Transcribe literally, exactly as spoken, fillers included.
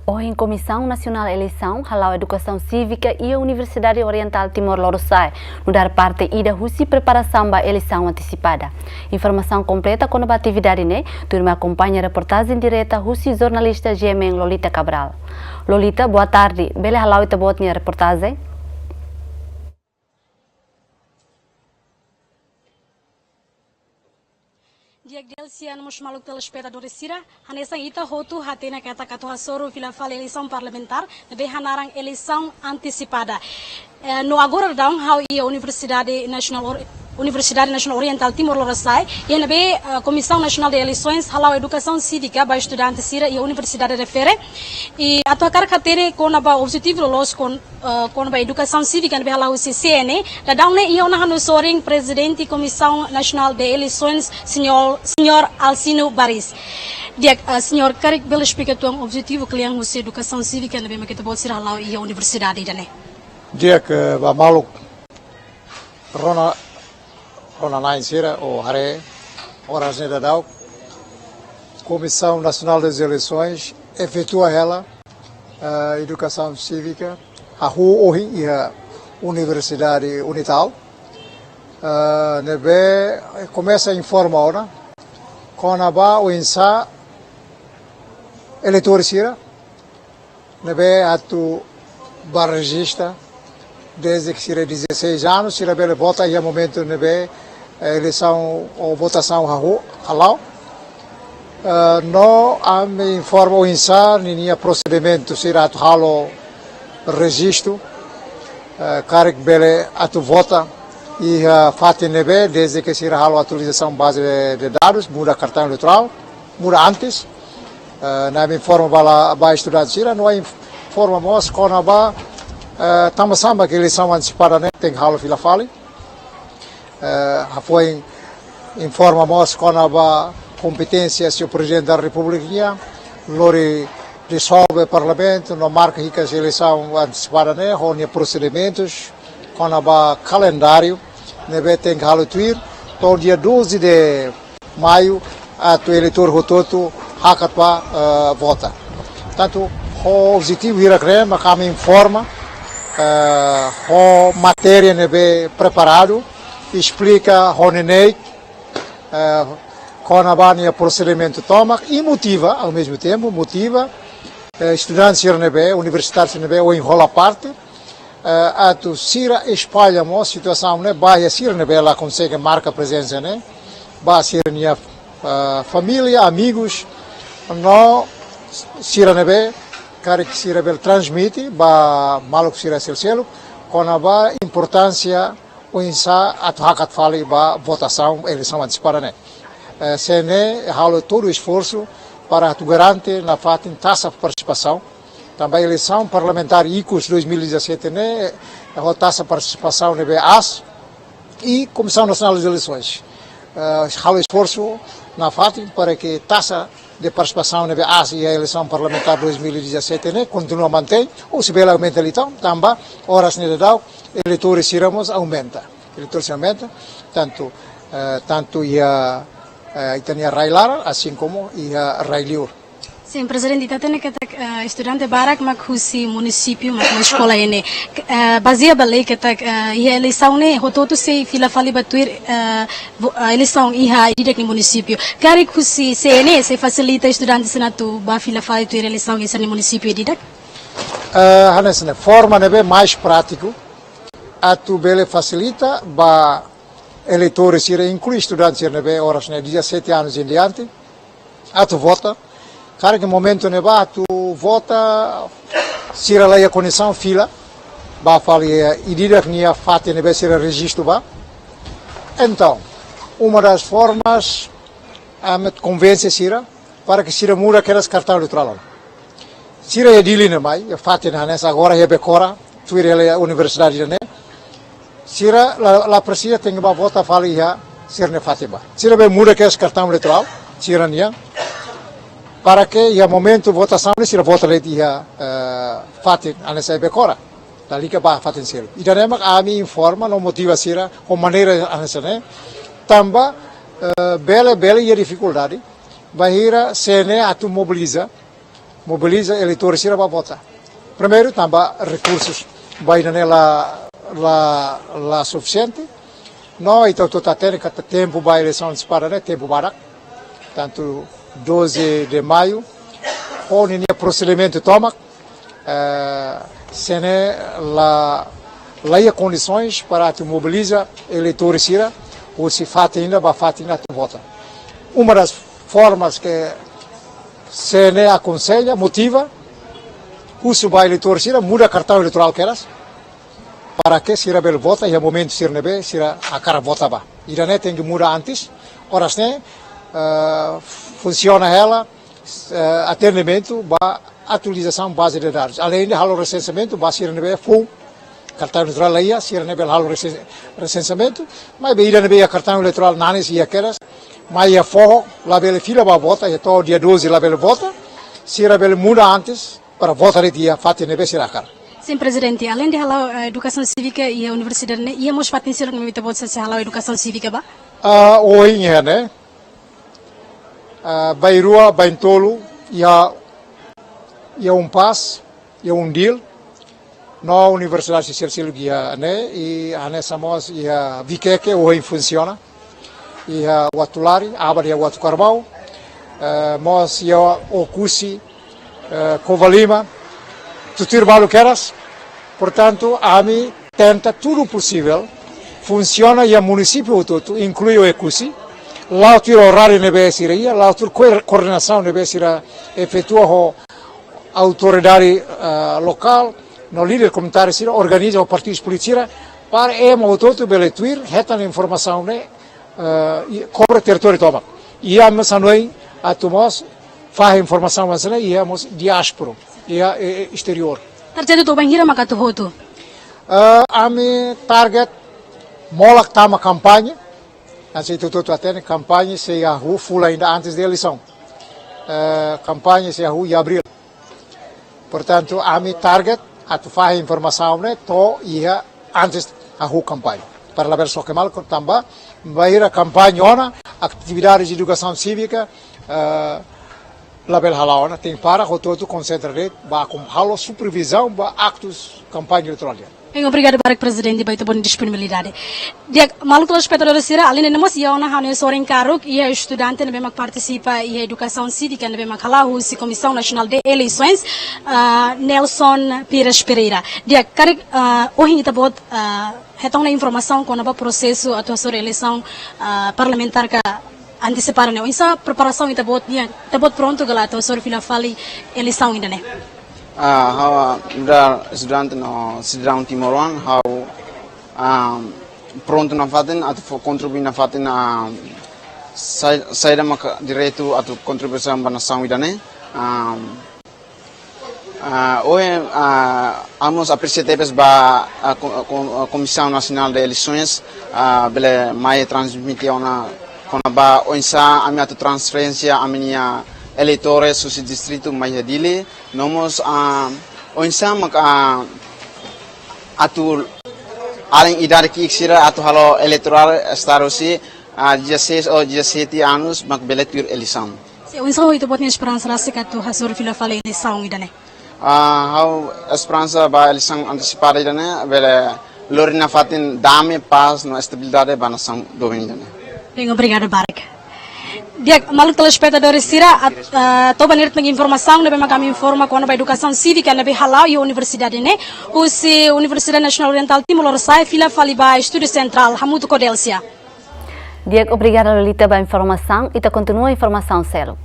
Ohin Komisaun Nasionál Eleisaun hala'o edukasaun sívika iha Universidade Orientál Timor Lorosa'e, nu'udar parte ida husi preparasaun ba eleisaun antesipada. Informasaun kompleta kona-ba atividade ne'e, tuirmai akompaña reportajen direta husi jornalista G M N Lolita Cabral. Lolita, boa tarde. Bele hala'o ita-boot nia reportajen? Di'ak, Delcia, no mós maluk telespetadór sira, hanesan ita hotu hatene katak atu hasoru fila fali eleisaun parlamentár, ne'ebé hanaran eleisaun antesipada. Eh, no agora daudaun ha'u iha Universidade Nasionál Or-, Universidade Nasionál Orientál Timor Lorosa'e, iha ne'ebé, eh, Komisaun Nasionál de Eleisoens hala'o edukasaun sívika ba estudante sira iha universidade refere. I atu hakarak hatene kona-ba objetivu loloos kon- eh, kona-ba edukasaun sívika ne'ebé hala'o husi C N E, daudaun ne'e iha ona ha'u-nia sorin Prezidente Komisaun Nasionál de Eleisoens, señór, señór Alcino Baris. Di'ak, eh, señór, karik bele esplika uitoan objetivu kle'an husi edukasaun sívika ne'ebé mak ita-boot sira hala'o iha universidade ida-ne'e? Di'ak, eh, ba maluk rona, rona-na'in sira, ou haree, oras ne'e daudaun, Komisaun Nasionál de Eleisoens efetua hela, eh, edukasaun sívika, hahú ohin iha Universidade Unital, eh, ne'ebé komesa informa ona kona-ba oinsá eleitór sira ne'ebé atu bá rejista, desde que sira dezasseis anos, sira bele vota iha momentu ne'ebé, eh, eleisaun ou votasaun hahú hala'o. Eh, no ami informa oinsá ninia prosedimentu sira atu halo rejistu, eh, karik bele atu vota iha fatin ne'ebé, desde que sira halo atualizasaun baze de, de dadus, muda kartaun eleitorál, muda antes. Eh, no ami informa ba la, ba estudante sira, no informa mós kona-ba, eh, tanba sá mak eleisaun antesipada ne'e tenke halo fila fali. Eh, hafoin informa mós kona-ba kompeténsia señór Prezidente da Repúblika nian, lori disolve Parlamentu, no marka hikas eleisaun antesipada ne'e, ho nia prosedimentus, kona-ba kalendáriu ne'ebé tenke halo tuir, to'o dia doze de maiu, atu eleitór hotu-hotu hakat bá, eh, vota. Tantu, ho objetivu hirak-ne'e mak ami informa, eh, ho matéria ne'ebé preparadu, esplika ho neineik, eh, kona-ba nia prosedimentu tomak, i motiva, ao mesmo tempo, motiva, eh, estudante sira ne'ebé, universitáriu sira ne'ebé, ohin hola parte, eh, atu sira espalla mós situasaun ne'e ba iha sira ne'ebé la konsege marka prezensa ne'e, ba sira-nia, eh, família, amigus, no sira ne'ebé karik sira bele transmite ba maluk sira seluk-seluk, kona-ba importánsia oinsá atu hakat fali ba votasaun eleisaun antesipada ne'e. Eh, C N E halo todo esforsu para atu garante nafatin taxa partisipasaun. Tanba eleisaun parlamentár ikus dois mil e dezassete ne'e, eh, ho taxa partisipasaun ne'ebé aas, i Komisaun Nasionál de Eleisoens, eh, halo esforsu nafatin para que taxa de partisipasaun ne'ebé aas iha eleisaun parlamentár dois mil e dezassete ne'e kontinua mantein, ou se bele aumenta liután, tanba oras ne'e daudaun eleitór sira mós aumenta. Eleitór sira aumenta, tantu, eh, tantu iha, eh, ita-nia rai-laran, assim como iha rai-liur. Sin, Prezidente, ita hatene katak, eh, estudante barak mak husi munisípiu mak mai eskola iha ne'e. K-, eh, bazeia ba lei katak, eh, iha eleisaun ne'e, hotu-hotu sei fila fali ba tuir, eh, vo-, eh, eleisaun iha ida-idak nia munisípiu. Karik husi C N E sei fasilita estudante sira atu bá fila fali tuir eleisaun iha sira-nia munisípiu ida-idak? Eh, hanesan ne'e, forma ne'ebé mais prátiku, atu bele fasilita ba eleitór sira, inklui estudante sira ne'ebé oras ne'e dezassete anos em diante, atu vota. Karik momentu ne'ebá atu vota, sira la iha kondisaun fila bá fali, eh, ida-idak nia fatin ne'ebé sira rejistu bá. Entaun, uma das formas, ami konvense sira para que sira muda kedas kartaun eleitorál. Sira iha Dili ne'e mai, iha fatin hanesan agora iha Becora, tuir hela universidade ne'e. Sira la, la presiza tenke bá vota fali iha sira-nia fatin bá. Sira bele muda kedas kartaun eleitorál sira-nian, para que iha momentu votasaun ne'e sira vota de'it iha, eh, fatin hanesan iha Becora, lalika ba fatin seluk. Ida-ne'e mak ami informa no motiva sira ho maneira hanesan ne'e, tanba, eh, bele, bele iha difikuldade bainhira C N E atu mobiliza mobiliza eleitór sira ba vota. Primeiru, tanba rekursus ba ida-ne'e la, la, la sufisiente. No ita hotu hatene katak tempu ba eleisaun antesipada ne'e tempu badak. Tantu doze de maio, ho ninia prosedimentu tomak, eh, se ne'e la, la iha kondisoens para atu mobiliza eleitór sira, husi fatin ida ba fatin ida atu vota. Uma das formas ke se ne'e akonsella, motiva, husu ba eleitór sira, muda kartaun eleitorál kedas, para ke sira bele vota iha momentu sira ne'ebé sira hakarak vota ba. Ida-ne'e tenke muda antes, oras ne'e, eh, funsiona hela, eh, atendimentu ba atualizasaun baze de dadus. Aleinde halo resenseamentu ba sira ne'ebé foun kartaun eleitorál la iha, sira ne'e bele halo resen-, resenseamentu, maibé ida ne'ebé iha kartaun eleitorál nanis iha kedas, mai iha foho, labele fila ba vota, iha to'o dia doze labele vota, sira bele muda antes, para vota de'it iha fatin ne'ebé sira hakarak. Sin, Prezidente, aleinde hala'o, eh, edukasaun sívika iha universidade ne'e, iha mós fatin seluk ne'ebé ita-boot sei hala'o edukasaun sívika ba? Ah, ohin iha ne'e, ah, Bairrua, Baintolu, iha, iha UNPAZ, iha UNDIL, no universidade sosiál seluk iha ne'e, i hanesan mós iha Viqueque, ohin funsiona, iha Uatulari, aban iha Uatucarbau, eh, mós iha Oekusi, eh, Covalima, tutuir balu kedas. Portantu, ami tenta tudu posivel, funsiona iha munisípiu hotu-hotu, inklui Oekusi, la'o tuir oráriu ne'ebé sira iha, la'o tuir koor-, koordenasaun ne'ebé sira efetua ho autoridade, eh, lokál, no líder komunitáriu sira, organiza ho partidus polítiku sira, para ema hotu-hotu bele tuir, hetan informasaun ne'e, eh, i kobre territóriu tomak. I ami mós hanoin atu mós fahe informasaun hanesan ne'e iha mós diáspora, iha, eh, eh, exteriór. Target ida-ne'e bainhira maka atu hotu? Eh, ami target molok tama kampaña, hanesan ita hotu-hotu hatene kampaña sei hahú fulan ida antes de eleisaun. Eh, kampaña sei hahú iha abríl. Portantu, ami target atu fahe informasaun ne'e to'o iha antes hahú kampaña. Para labele xoke malu, tanba bainhira kampaña ona, atividades de edukasaun sívika, eh, labele hala'o ona, tenke para, hotu-hotu konsentra de'it ba, halo supervizaun ba aktus kampaña eleitorál nian. Bem, obrigadu barak, Prezidente, ba ita-boot nia disponibilidade. Di'ak, maluk telespetadór sira, aleinde ne'e mós iha ona ha'u-nia sorin karuk, iha estudante ne'ebé mak partisipa iha edukasaun sívika ne'ebé mak hala'o husi Comissão Nacional de Eleições, ah, Nelson Pires Pereira. Di'ak, karik, ah, ohin ita-boot, ah, hetan ona informasaun kona-ba prosesu atu hasoru eleisaun, ah, parlamentár ka antesipada ne'e. Oinsá preparasaun ita-boot nian, ita-boot prontu ka lae atu hasoru fila fali eleisaun ida-ne'e? Ah, ha'u, ah, nu'udar estudante no sidadaun timoroan, ha'u, ah, prontu nafatin atu fó kontribui nafatin, ah, sai-, saida maka direitu atu kontribui ba nasaun ida-ne'e. Ah, ah, ohin, ah, ami mós apresia tebes ba, ah, ko-, ko-, Comissão Nacional de Eleições, ah, bele mai transmite ona kona-ba oinsá ami atu transferénsia ami-nia eleitores husi distritu mai iha Dili. No mós, ah, oinsá mak, ah, atu alin idade ki'ik sira atu halo eleitorál start husi, ah, dezasseis ou dezassete anos mak bele tuir eleisaun. Sin, oinsá ho ita-boot nia esperansa rasik atu hasoru fila fali eleisaun ida-ne'e? Ah, ha'u esperansa ba eleisaun antesipada ida-ne'e bele lori nafatin dame, pás no estabilidade ba nasaun doben ida-ne'e. Bem, obrigadu barak. Di'ak, maluk telespetadór sira, at-, ah, to'o ba ne'e de'it mak informasaun ne'ebé mak ami informa kona-ba edukasaun sívika ne'ebé hala'o iha universidade ne'e, husi Universidade Nasionál Orientál Timor Lorosa'e, fila fali ba estúdiu sentrál, hamutuk ho Delcia. Di'ak, obrigada Lolita ba informasaun, ita kontinua informasaun seluk.